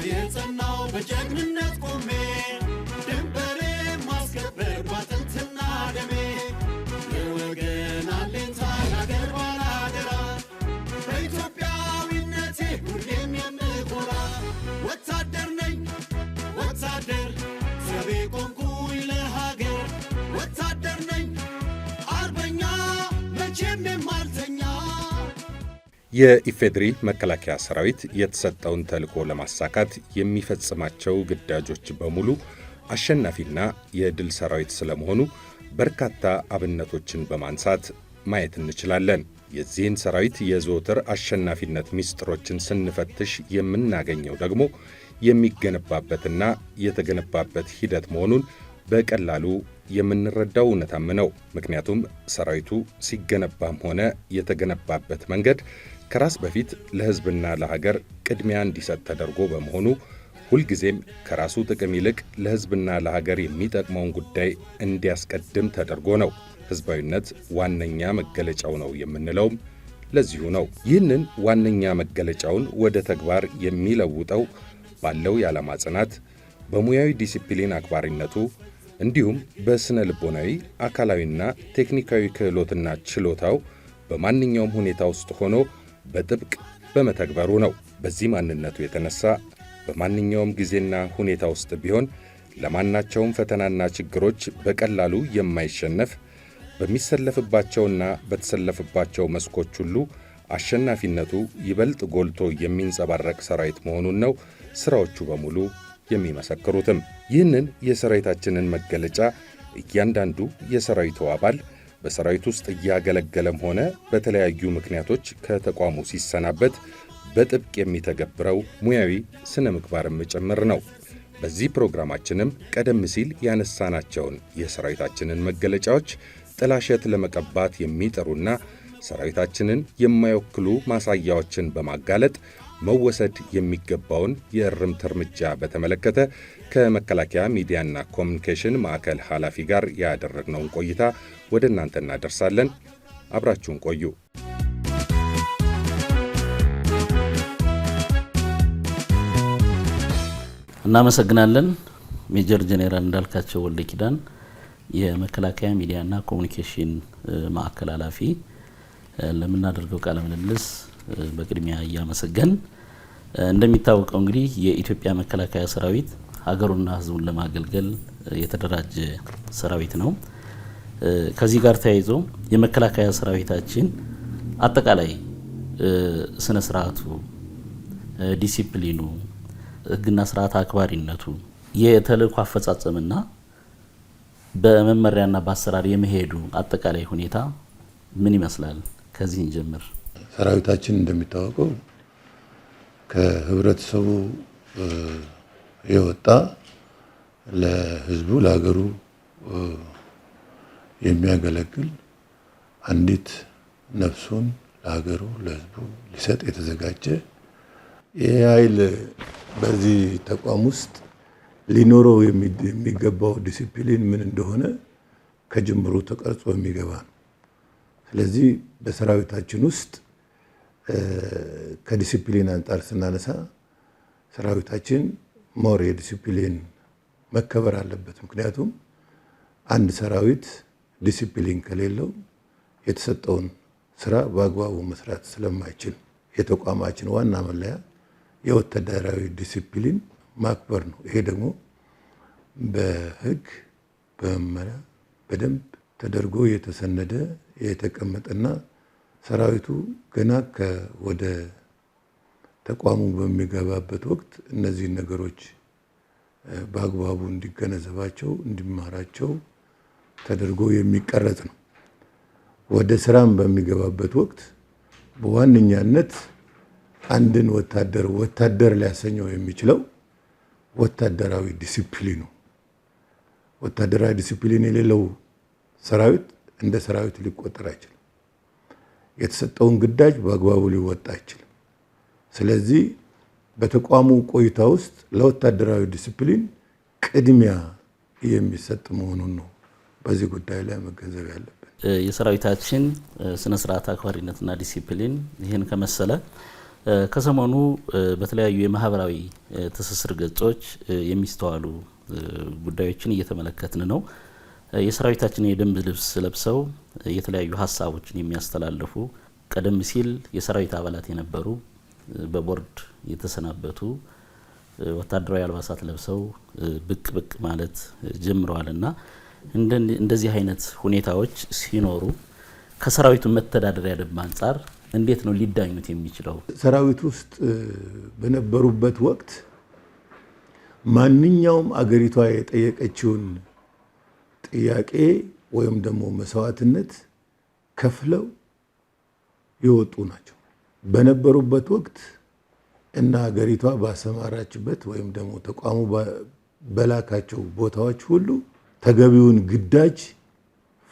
የጸናው በጀግንነት ቆሜ፣ ድንበሬ ማስከበር ባጥንትና ደሜ፣ የወገን አለኝታ የአገር ባላደራ፣ በኢትዮጵያዊነቴ ሁሌም የምኮራ። ወታደር ነኝ ወታደር፣ ዘቤ ቆምኩኝ ለሀገር፣ ወታደር ነኝ አርበኛ መቼም የማልተኛ። የኢፌዴሪ መከላከያ ሰራዊት የተሰጠውን ተልዕኮ ለማሳካት የሚፈጽማቸው ግዳጆች በሙሉ አሸናፊና የድል ሰራዊት ስለመሆኑ በርካታ አብነቶችን በማንሳት ማየት እንችላለን። የዚህን ሰራዊት የዘወትር አሸናፊነት ምስጢሮችን ስንፈትሽ የምናገኘው ደግሞ የሚገነባበትና የተገነባበት ሂደት መሆኑን በቀላሉ የምንረዳው እውነታም ነው። ምክንያቱም ሰራዊቱ ሲገነባም ሆነ የተገነባበት መንገድ ከራስ በፊት ለሕዝብና ለሀገር ቅድሚያ እንዲሰጥ ተደርጎ በመሆኑ ሁልጊዜም ከራሱ ጥቅም ይልቅ ለሕዝብና ለሀገር የሚጠቅመውን ጉዳይ እንዲያስቀድም ተደርጎ ነው። ሕዝባዊነት ዋነኛ መገለጫው ነው የምንለውም ለዚሁ ነው። ይህንን ዋነኛ መገለጫውን ወደ ተግባር የሚለውጠው ባለው የዓላማ ጽናት፣ በሙያዊ ዲሲፕሊን አክባሪነቱ እንዲሁም በስነ ልቦናዊ፣ አካላዊና ቴክኒካዊ ክህሎትና ችሎታው በማንኛውም ሁኔታ ውስጥ ሆኖ በጥብቅ በመተግበሩ ነው። በዚህ ማንነቱ የተነሳ በማንኛውም ጊዜና ሁኔታ ውስጥ ቢሆን ለማናቸውም ፈተናና ችግሮች በቀላሉ የማይሸነፍ፣ በሚሰለፍባቸውና በተሰለፈባቸው መስኮች ሁሉ አሸናፊነቱ ይበልጥ ጎልቶ የሚንጸባረቅ ሰራዊት መሆኑን ነው ሥራዎቹ በሙሉ የሚመሰክሩትም። ይህንን የሰራዊታችንን መገለጫ እያንዳንዱ የሰራዊቱ አባል በሰራዊት ውስጥ እያገለገለም ሆነ በተለያዩ ምክንያቶች ከተቋሙ ሲሰናበት በጥብቅ የሚተገብረው ሙያዊ ስነ ምግባርም ጭምር ነው። በዚህ ፕሮግራማችንም ቀደም ሲል ያነሳናቸውን የሰራዊታችንን መገለጫዎች ጥላሸት ለመቀባት የሚጥሩና ሰራዊታችንን የማይወክሉ ማሳያዎችን በማጋለጥ መወሰድ የሚገባውን የእርምት እርምጃ በተመለከተ ከመከላከያ ሚዲያና ኮሚኒኬሽን ማዕከል ኃላፊ ጋር ያደረግነውን ቆይታ ወደ እናንተ እናደርሳለን። አብራችሁን ቆዩ። እናመሰግናለን። ሜጀር ጄኔራል እንዳልካቸው ወልደ ኪዳን፣ የመከላከያ ሚዲያና ኮሚኒኬሽን ማዕከል ኃላፊ፣ ለምናደርገው ቃለ ምልልስ በቅድሚያ እያመሰገን፣ እንደሚታወቀው እንግዲህ የኢትዮጵያ መከላከያ ሰራዊት ሀገሩና ሕዝቡን ለማገልገል የተደራጀ ሰራዊት ነው። ከዚህ ጋር ተያይዞ የመከላከያ ሰራዊታችን አጠቃላይ ስነ ስርዓቱ፣ ዲሲፕሊኑ፣ ሕግና ስርዓት አክባሪነቱ፣ የተልእኮ አፈጻጸምና በመመሪያና በአሰራር የመሄዱ አጠቃላይ ሁኔታ ምን ይመስላል? ከዚህ እንጀምር። ሰራዊታችን እንደሚታወቀው ከህብረተሰቡ የወጣ፣ ለህዝቡ ለሀገሩ የሚያገለግል፣ አንዲት ነፍሱን ለሀገሩ ለህዝቡ ሊሰጥ የተዘጋጀ፣ ይህ ኃይል በዚህ ተቋም ውስጥ ሊኖረው የሚገባው ዲሲፕሊን ምን እንደሆነ ከጅምሩ ተቀርጾ የሚገባ ነው። ስለዚህ በሰራዊታችን ውስጥ ከዲሲፕሊን አንጻር ስናነሳ ሰራዊታችን more የዲሲፕሊን መከበር አለበት። ምክንያቱም አንድ ሰራዊት ዲሲፕሊን ከሌለው የተሰጠውን ስራ በአግባቡ መስራት ስለማይችል የተቋማችን ዋና መለያ የወታደራዊ ዲሲፕሊን ማክበር ነው። ይሄ ደግሞ በህግ፣ በመመሪያ በደንብ ተደርጎ የተሰነደ የተቀመጠና ሰራዊቱ ገና ወደ ተቋሙ በሚገባበት ወቅት እነዚህን ነገሮች በአግባቡ እንዲገነዘባቸው፣ እንዲማራቸው ተደርጎ የሚቀረጽ ነው። ወደ ስራም በሚገባበት ወቅት በዋነኛነት አንድን ወታደር ወታደር ሊያሰኘው የሚችለው ወታደራዊ ዲሲፕሊኑ። ወታደራዊ ዲሲፕሊን የሌለው ሰራዊት እንደ ሰራዊት ሊቆጠር አይችልም። የተሰጠውን ግዳጅ በአግባቡ ሊወጣ አይችልም። ስለዚህ በተቋሙ ቆይታ ውስጥ ለወታደራዊ ዲሲፕሊን ቅድሚያ የሚሰጥ መሆኑን ነው በዚህ ጉዳይ ላይ መገንዘብ ያለብን። የሰራዊታችን ስነ ስርዓት አክባሪነትና ዲሲፕሊን ይህን ከመሰለ ከሰሞኑ በተለያዩ የማህበራዊ ትስስር ገጾች የሚስተዋሉ ጉዳዮችን እየተመለከትን ነው። የሰራዊታችን የደንብ ልብስ ለብሰው የተለያዩ ሀሳቦችን የሚያስተላልፉ ቀደም ሲል የሰራዊት አባላት የነበሩ በቦርድ የተሰናበቱ ወታደራዊ አልባሳት ለብሰው ብቅ ብቅ ማለት ጀምረዋልና እንደዚህ አይነት ሁኔታዎች ሲኖሩ ከሰራዊቱ መተዳደሪያ ደንብ አንጻር እንዴት ነው ሊዳኙት የሚችለው? ሰራዊት ውስጥ በነበሩበት ወቅት ማንኛውም አገሪቷ የጠየቀችውን ጥያቄ ወይም ደግሞ መስዋዕትነት ከፍለው የወጡ ናቸው። በነበሩበት ወቅት እና አገሪቷ ባሰማራችበት ወይም ደግሞ ተቋሙ በላካቸው ቦታዎች ሁሉ ተገቢውን ግዳጅ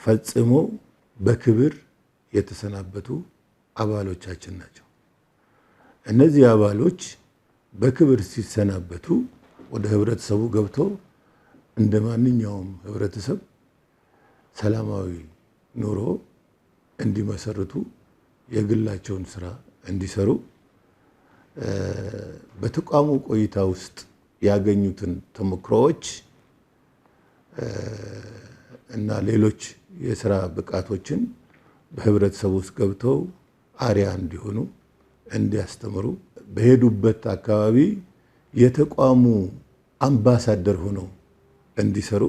ፈጽመው በክብር የተሰናበቱ አባሎቻችን ናቸው። እነዚህ አባሎች በክብር ሲሰናበቱ ወደ ህብረተሰቡ ገብተው እንደ ማንኛውም ህብረተሰብ ሰላማዊ ኑሮ እንዲመሰርቱ፣ የግላቸውን ስራ እንዲሰሩ፣ በተቋሙ ቆይታ ውስጥ ያገኙትን ተሞክሮዎች እና ሌሎች የስራ ብቃቶችን በህብረተሰቡ ውስጥ ገብተው አርያ እንዲሆኑ፣ እንዲያስተምሩ፣ በሄዱበት አካባቢ የተቋሙ አምባሳደር ሆነው እንዲሰሩ፣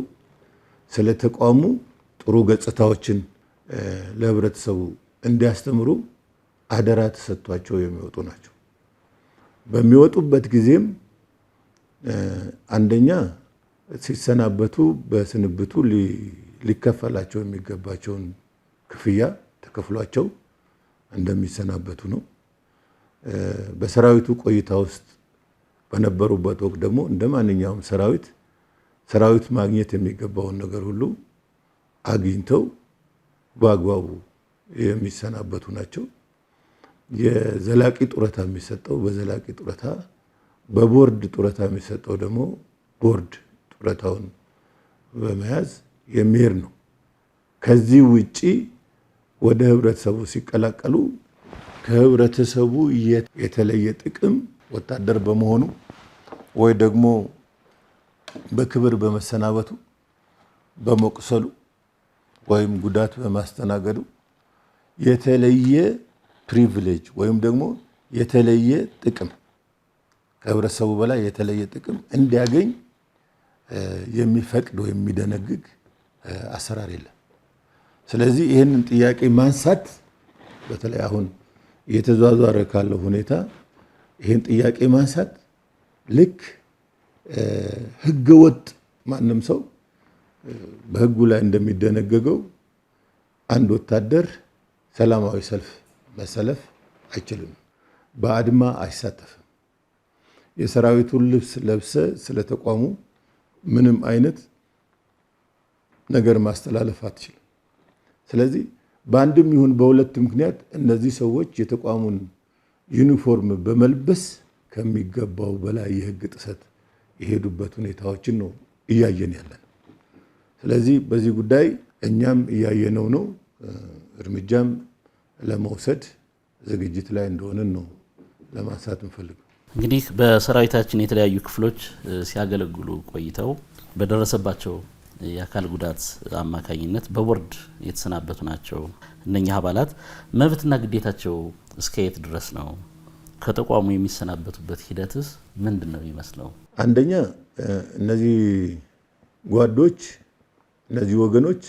ስለ ተቋሙ ጥሩ ገጽታዎችን ለህብረተሰቡ እንዲያስተምሩ አደራ ተሰጥቷቸው የሚወጡ ናቸው። በሚወጡበት ጊዜም አንደኛ ሲሰናበቱ በስንብቱ ሊከፈላቸው የሚገባቸውን ክፍያ ተከፍሏቸው እንደሚሰናበቱ ነው። በሰራዊቱ ቆይታ ውስጥ በነበሩበት ወቅት ደግሞ እንደ ማንኛውም ሰራዊት ሰራዊት ማግኘት የሚገባውን ነገር ሁሉ አግኝተው በአግባቡ የሚሰናበቱ ናቸው። የዘላቂ ጡረታ የሚሰጠው በዘላቂ ጡረታ፣ በቦርድ ጡረታ የሚሰጠው ደግሞ ቦርድ ጡረታውን በመያዝ የሚሄድ ነው። ከዚህ ውጪ ወደ ህብረተሰቡ ሲቀላቀሉ ከህብረተሰቡ የተለየ ጥቅም ወታደር በመሆኑ ወይ ደግሞ በክብር በመሰናበቱ፣ በመቁሰሉ ወይም ጉዳት በማስተናገዱ የተለየ privilege ወይም ደግሞ የተለየ ጥቅም፣ ከህብረተሰቡ በላይ የተለየ ጥቅም እንዲያገኝ የሚፈቅድ ወይም የሚደነግግ አሰራር የለም። ስለዚህ ይህንን ጥያቄ ማንሳት፣ በተለይ አሁን እየተዟዟረ ካለው ሁኔታ ይህን ጥያቄ ማንሳት ልክ ህገወጥ፣ ማንም ሰው በህጉ ላይ እንደሚደነገገው አንድ ወታደር ሰላማዊ ሰልፍ መሰለፍ አይችልም። በአድማ አይሳተፍም። የሰራዊቱን ልብስ ለብሰ ስለ ተቋሙ ምንም አይነት ነገር ማስተላለፍ አትችልም። ስለዚህ በአንድም ይሁን በሁለት ምክንያት እነዚህ ሰዎች የተቋሙን ዩኒፎርም በመልበስ ከሚገባው በላይ የህግ ጥሰት የሄዱበት ሁኔታዎችን ነው እያየን ያለን። ስለዚህ በዚህ ጉዳይ እኛም እያየነው ነው። እርምጃም ለመውሰድ ዝግጅት ላይ እንደሆንን ነው ለማንሳት እንፈልገው። እንግዲህ በሰራዊታችን የተለያዩ ክፍሎች ሲያገለግሉ ቆይተው በደረሰባቸው የአካል ጉዳት አማካኝነት በቦርድ የተሰናበቱ ናቸው። እነኛ አባላት መብትና ግዴታቸው እስከ የት ድረስ ነው? ከተቋሙ የሚሰናበቱበት ሂደትስ ምንድን ነው የሚመስለው? አንደኛ እነዚህ ጓዶች፣ እነዚህ ወገኖች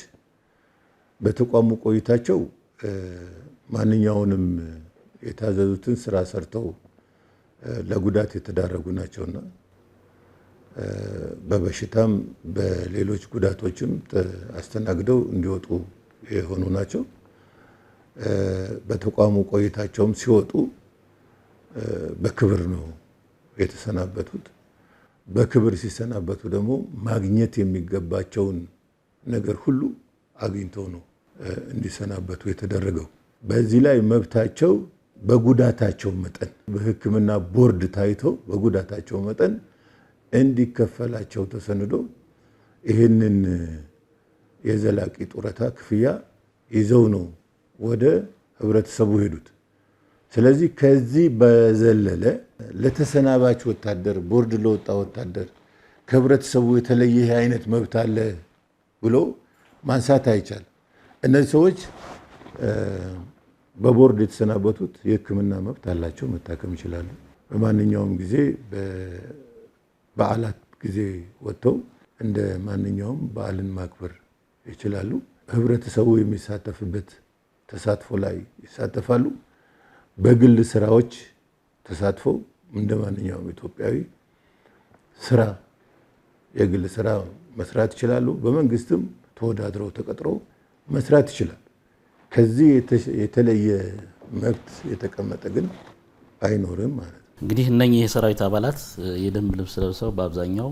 በተቋሙ ቆይታቸው ማንኛውንም የታዘዙትን ስራ ሰርተው ለጉዳት የተዳረጉ ናቸውና በበሽታም በሌሎች ጉዳቶችም አስተናግደው እንዲወጡ የሆኑ ናቸው። በተቋሙ ቆይታቸውም ሲወጡ በክብር ነው የተሰናበቱት። በክብር ሲሰናበቱ ደግሞ ማግኘት የሚገባቸውን ነገር ሁሉ አግኝተው ነው እንዲሰናበቱ የተደረገው። በዚህ ላይ መብታቸው በጉዳታቸው መጠን በሕክምና ቦርድ ታይቶ በጉዳታቸው መጠን እንዲከፈላቸው ተሰንዶ ይህንን የዘላቂ ጡረታ ክፍያ ይዘው ነው ወደ ህብረተሰቡ ሄዱት። ስለዚህ ከዚህ በዘለለ ለተሰናባች ወታደር፣ ቦርድ ለወጣ ወታደር ከህብረተሰቡ የተለየ ይህ አይነት መብት አለ ብሎ ማንሳት አይቻልም። እነዚህ ሰዎች በቦርድ የተሰናበቱት የሕክምና መብት አላቸው፣ መታከም ይችላሉ። በማንኛውም ጊዜ በበዓላት ጊዜ ወጥተው እንደ ማንኛውም በዓልን ማክበር ይችላሉ። ህብረተሰቡ የሚሳተፍበት ተሳትፎ ላይ ይሳተፋሉ። በግል ስራዎች ተሳትፎ እንደ ማንኛውም ኢትዮጵያዊ ስራ የግል ስራ መስራት ይችላሉ። በመንግስትም ተወዳድረው ተቀጥረው መስራት ይችላል። ከዚህ የተለየ መብት የተቀመጠ ግን አይኖርም ማለት ነው። እንግዲህ እነኚህ የሰራዊት አባላት የደንብ ልብስ ለብሰው በአብዛኛው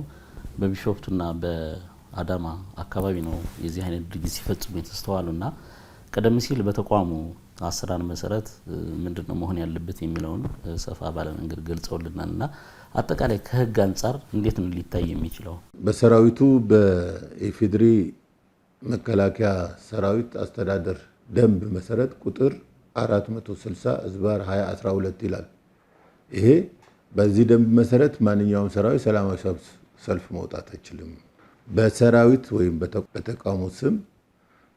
በቢሾፍቱና በአዳማ አካባቢ ነው የዚህ አይነት ድርጊት ሲፈጽሙ የተስተዋሉና ቀደም ሲል በተቋሙ አሰራር መሰረት ምንድን ነው መሆን ያለበት የሚለውን ሰፋ ባለ መንገድ ገልጸውልናል። እና አጠቃላይ ከህግ አንጻር እንዴት ነው ሊታይ የሚችለው? በሰራዊቱ በኢፌዴሪ መከላከያ ሰራዊት አስተዳደር ደንብ መሰረት ቁጥር 460 ዝባር 2012 ይላል። ይሄ በዚህ ደንብ መሰረት ማንኛውም ሰራዊት ሰላማዊ ሰልፍ መውጣት አይችልም። በሰራዊት ወይም በተቋሙ ስም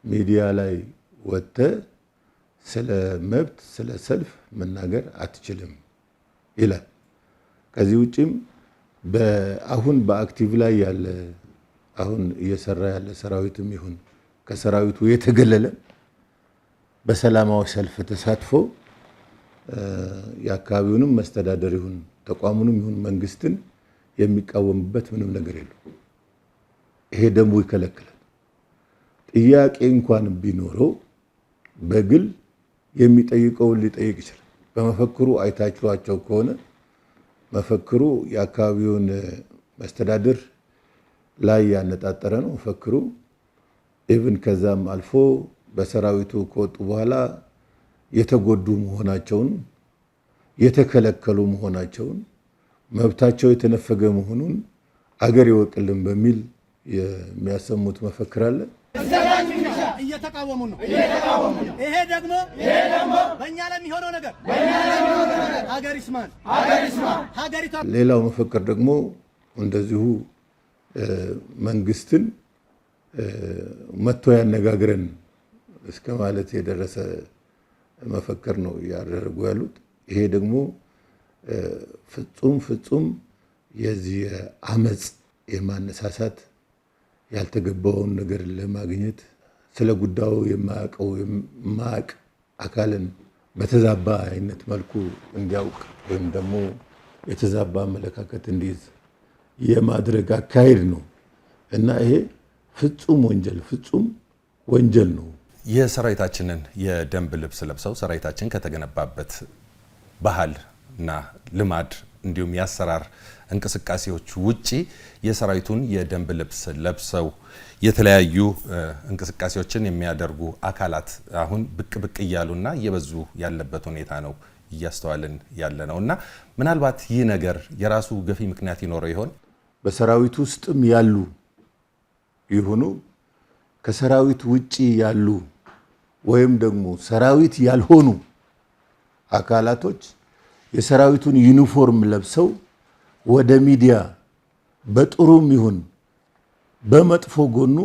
ሚዲያ ላይ ወጥተህ ስለ መብት ስለ ሰልፍ መናገር አትችልም ይላል። ከዚህ ውጭም አሁን በ active ላይ ያለ አሁን እየሰራ ያለ ሰራዊትም ይሁን ከሰራዊቱ የተገለለ በሰላማዊ ሰልፍ ተሳትፎ የአካባቢውንም መስተዳደር ይሁን ተቋሙንም ይሁን መንግስትን የሚቃወምበት ምንም ነገር የለም። ይሄ ደንቡ ይከለክላል። ጥያቄ እንኳን ቢኖረው በግል የሚጠይቀውን ሊጠይቅ ይችላል። በመፈክሩ አይታችኋቸው ከሆነ መፈክሩ የአካባቢውን መስተዳድር ላይ ያነጣጠረ ነው። መፈክሩ even ከዛም አልፎ በሰራዊቱ ከወጡ በኋላ የተጎዱ መሆናቸውን፣ የተከለከሉ መሆናቸውን፣ መብታቸው የተነፈገ መሆኑን አገር ይወቅልን በሚል የሚያሰሙት መፈክር አለ። እየተቃወሙ ነው። ይሄ ደግሞ በእኛ ላይ የሚሆነው ነገር ሀገር ይስማን፣ ሀገሪቷ። ሌላው መፈክር ደግሞ እንደዚሁ መንግስትን መጥቶ ያነጋግረን እስከ ማለት የደረሰ መፈክር ነው እያደረጉ ያሉት። ይሄ ደግሞ ፍጹም ፍጹም የዚህ አመፅ የማነሳሳት፣ ያልተገባውን ነገር ለማግኘት፣ ስለ ጉዳዩ የማያውቀው የማያውቅ አካልን በተዛባ አይነት መልኩ እንዲያውቅ ወይም ደግሞ የተዛባ አመለካከት እንዲይዝ የማድረግ አካሄድ ነው እና ይሄ ፍጹም ወንጀል ፍጹም ወንጀል ነው። የሰራዊታችንን የደንብ ልብስ ለብሰው ሰራዊታችን ከተገነባበት ባህል እና ልማድ እንዲሁም የአሰራር እንቅስቃሴዎች ውጪ የሰራዊቱን የደንብ ልብስ ለብሰው የተለያዩ እንቅስቃሴዎችን የሚያደርጉ አካላት አሁን ብቅ ብቅ እያሉና እየበዙ ያለበት ሁኔታ ነው እያስተዋልን ያለ ነው እና ምናልባት ይህ ነገር የራሱ ገፊ ምክንያት ይኖረው ይሆን? በሰራዊት ውስጥም ያሉ ይሁኑ ከሰራዊት ውጪ ያሉ ወይም ደግሞ ሰራዊት ያልሆኑ አካላቶች የሰራዊቱን ዩኒፎርም ለብሰው ወደ ሚዲያ በጥሩም ይሁን በመጥፎ ጎኑ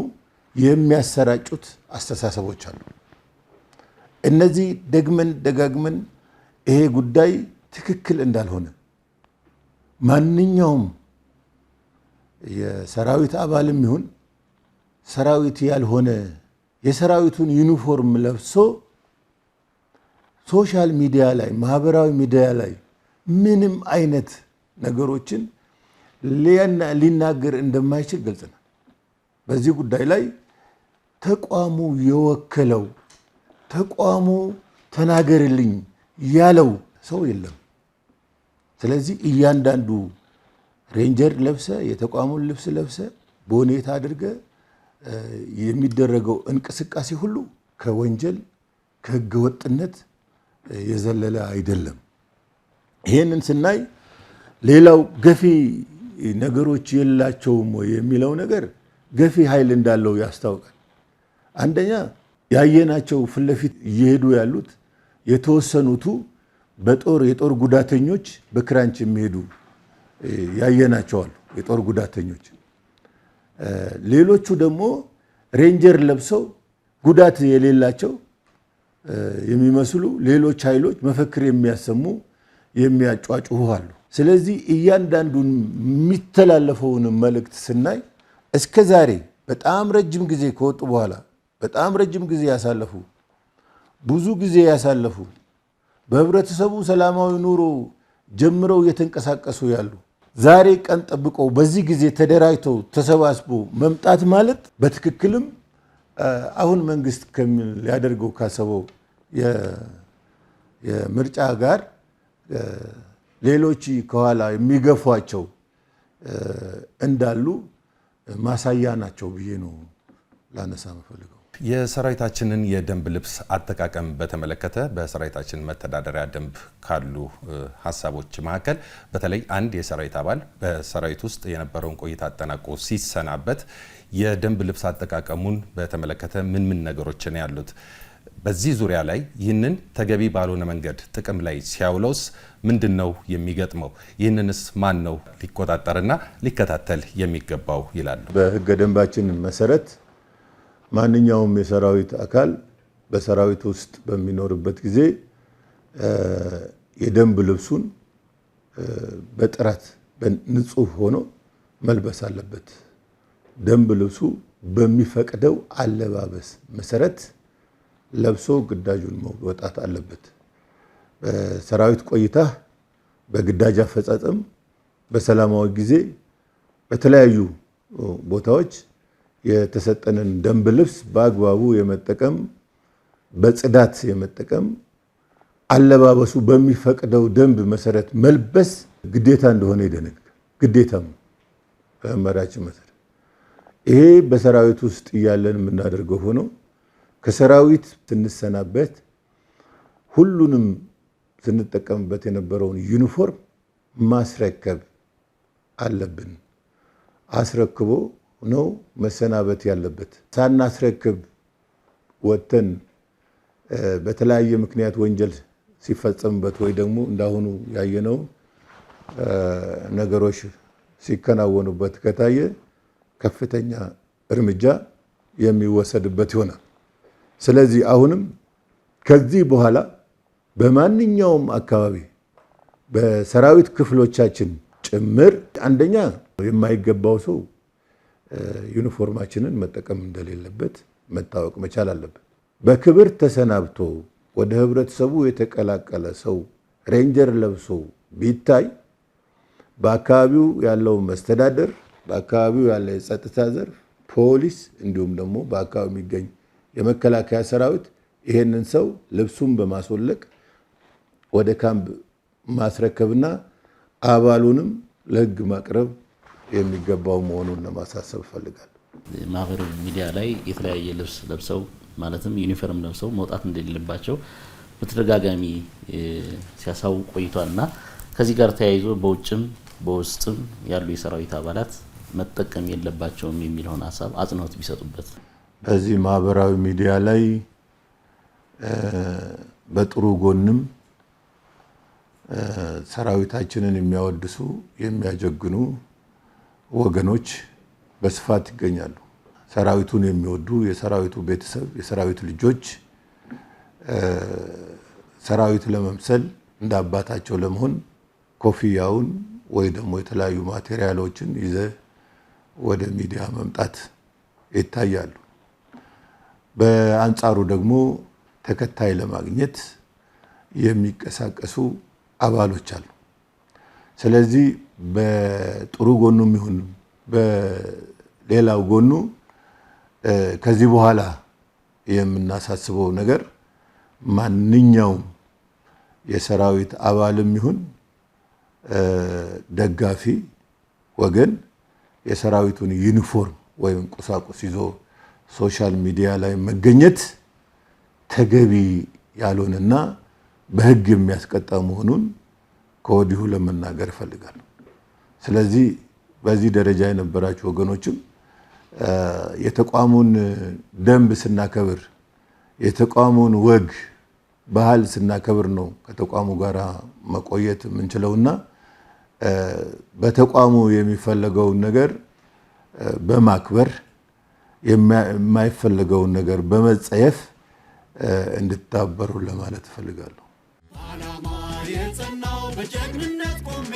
የሚያሰራጩት አስተሳሰቦች አሉ። እነዚህ ደግመን ደጋግመን ይሄ ጉዳይ ትክክል እንዳልሆነ፣ ማንኛውም የሰራዊት አባልም ይሁን ሰራዊት ያልሆነ የሰራዊቱን ዩኒፎርም ለብሶ social media ላይ፣ ማህበራዊ ሚዲያ ላይ ምንም አይነት ነገሮችን ሊናገር እንደማይችል ገልጸናል። በዚህ ጉዳይ ላይ ተቋሙ የወከለው፣ ተቋሙ ተናገርልኝ ያለው ሰው የለም። ስለዚህ እያንዳንዱ ሬንጀር ለብሰ፣ የተቋሙን ልብስ ለብሰ፣ ቦኔት አድርገ የሚደረገው እንቅስቃሴ ሁሉ ከወንጀል ከህገወጥነት የዘለለ አይደለም። ይህንን ስናይ ሌላው ገፊ ነገሮች የላቸውም ወይ የሚለው ነገር ገፊ ኃይል እንዳለው ያስታውቃል። አንደኛ ያየናቸው ፊት ለፊት እየሄዱ ያሉት የተወሰኑቱ በጦር የጦር ጉዳተኞች በክራንች የሚሄዱ ያየናቸዋል። የጦር ጉዳተኞች፣ ሌሎቹ ደግሞ ሬንጀር ለብሰው ጉዳት የሌላቸው የሚመስሉ ሌሎች ኃይሎች መፈክር የሚያሰሙ የሚያጯጩሁ አሉ። ስለዚህ እያንዳንዱን የሚተላለፈውን መልእክት ስናይ እስከ ዛሬ በጣም ረጅም ጊዜ ከወጡ በኋላ በጣም ረጅም ጊዜ ያሳለፉ፣ ብዙ ጊዜ ያሳለፉ፣ በህብረተሰቡ ሰላማዊ ኑሮ ጀምረው እየተንቀሳቀሱ ያሉ ዛሬ ቀን ጠብቀው በዚህ ጊዜ ተደራጅተው ተሰባስቦ መምጣት ማለት በትክክልም አሁን መንግስት ሊያደርገው ካሰበው የምርጫ ጋር ሌሎች ከኋላ የሚገፏቸው እንዳሉ ማሳያ ናቸው ብዬ ነው ላነሳ የምፈልገው። የሰራዊታችንን የደንብ ልብስ አጠቃቀም በተመለከተ በሰራዊታችን መተዳደሪያ ደንብ ካሉ ሀሳቦች መካከል በተለይ አንድ የሰራዊት አባል በሰራዊት ውስጥ የነበረውን ቆይታ አጠናቆ ሲሰናበት የደንብ ልብስ አጠቃቀሙን በተመለከተ ምን ምን ነገሮችን ያሉት፣ በዚህ ዙሪያ ላይ ይህንን ተገቢ ባልሆነ መንገድ ጥቅም ላይ ሲያውለውስ ምንድን ነው የሚገጥመው? ይህንንስ ማን ነው ሊቆጣጠርና ሊከታተል የሚገባው ይላሉ። በህገ ደንባችን መሰረት ማንኛውም የሰራዊት አካል በሰራዊት ውስጥ በሚኖርበት ጊዜ የደንብ ልብሱን በጥራት ንጹህ ሆኖ መልበስ አለበት። ደንብ ልብሱ በሚፈቅደው አለባበስ መሰረት ለብሶ ግዳጁን መወጣት አለበት። በሰራዊት ቆይታ፣ በግዳጅ አፈጻጸም፣ በሰላማዊ ጊዜ በተለያዩ ቦታዎች የተሰጠንን ደንብ ልብስ በአግባቡ የመጠቀም፣ በጽዳት የመጠቀም፣ አለባበሱ በሚፈቅደው ደንብ መሰረት መልበስ ግዴታ እንደሆነ ይደነግጋል። ግዴታም በመመሪያችን መሰረት ይሄ በሰራዊት ውስጥ እያለን የምናደርገው ሆኖ ከሰራዊት ስንሰናበት ሁሉንም ስንጠቀምበት የነበረውን ዩኒፎርም ማስረከብ አለብን። አስረክቦ ነው መሰናበት ያለበት። ሳናስረክብ ወጥተን በተለያየ ምክንያት ወንጀል ሲፈጸምበት ወይ ደግሞ እንዳሁኑ ያየነው ነገሮች ሲከናወኑበት ከታየ ከፍተኛ እርምጃ የሚወሰድበት ይሆናል። ስለዚህ አሁንም ከዚህ በኋላ በማንኛውም አካባቢ በሰራዊት ክፍሎቻችን ጭምር አንደኛ የማይገባው ሰው ዩኒፎርማችንን መጠቀም እንደሌለበት መታወቅ መቻል አለበት። በክብር ተሰናብቶ ወደ ህብረተሰቡ የተቀላቀለ ሰው ሬንጀር ለብሶ ቢታይ በአካባቢው ያለው መስተዳደር፣ በአካባቢው ያለ የጸጥታ ዘርፍ፣ ፖሊስ እንዲሁም ደግሞ በአካባቢው የሚገኝ የመከላከያ ሰራዊት ይሄንን ሰው ልብሱን በማስወለቅ ወደ ካምፕ ማስረከብና አባሉንም ለህግ ማቅረብ የሚገባው መሆኑን ለማሳሰብ እፈልጋለሁ። ማህበራዊ ሚዲያ ላይ የተለያየ ልብስ ለብሰው ማለትም ዩኒፎርም ለብሰው መውጣት እንደሌለባቸው በተደጋጋሚ ሲያሳውቅ ቆይቷልና ከዚህ ጋር ተያይዞ በውጭም በውስጥም ያሉ የሰራዊት አባላት መጠቀም የለባቸውም የሚለውን ሀሳብ አጽንኦት ቢሰጡበት። በዚህ ማህበራዊ ሚዲያ ላይ በጥሩ ጎንም ሰራዊታችንን የሚያወድሱ የሚያጀግኑ ወገኖች በስፋት ይገኛሉ። ሰራዊቱን የሚወዱ የሰራዊቱ ቤተሰብ፣ የሰራዊቱ ልጆች ሰራዊት ለመምሰል እንደ አባታቸው ለመሆን ኮፍያውን ወይ ደግሞ የተለያዩ ማቴሪያሎችን ይዘ ወደ ሚዲያ መምጣት ይታያሉ። በአንጻሩ ደግሞ ተከታይ ለማግኘት የሚንቀሳቀሱ አባሎች አሉ። ስለዚህ በጥሩ ጎኑም ይሁን በሌላው ጎኑ ከዚህ በኋላ የምናሳስበው ነገር ማንኛውም የሰራዊት አባልም ይሁን ደጋፊ ወገን የሰራዊቱን ዩኒፎርም ወይም ቁሳቁስ ይዞ social media ላይ መገኘት ተገቢ ያልሆነና በሕግ የሚያስቀጣ መሆኑን ከወዲሁ ለመናገር እፈልጋለሁ። ስለዚህ በዚህ ደረጃ የነበራችሁ ወገኖችም የተቋሙን ደንብ ስናከብር፣ የተቋሙን ወግ ባህል ስናከብር ነው ከተቋሙ ጋር መቆየት የምንችለውና በተቋሙ የሚፈለገውን ነገር በማክበር የማይፈለገውን ነገር በመጸየፍ እንድታበሩ ለማለት እፈልጋለሁ። ዓላማ የጸናው በጀግንነት ቆሜ።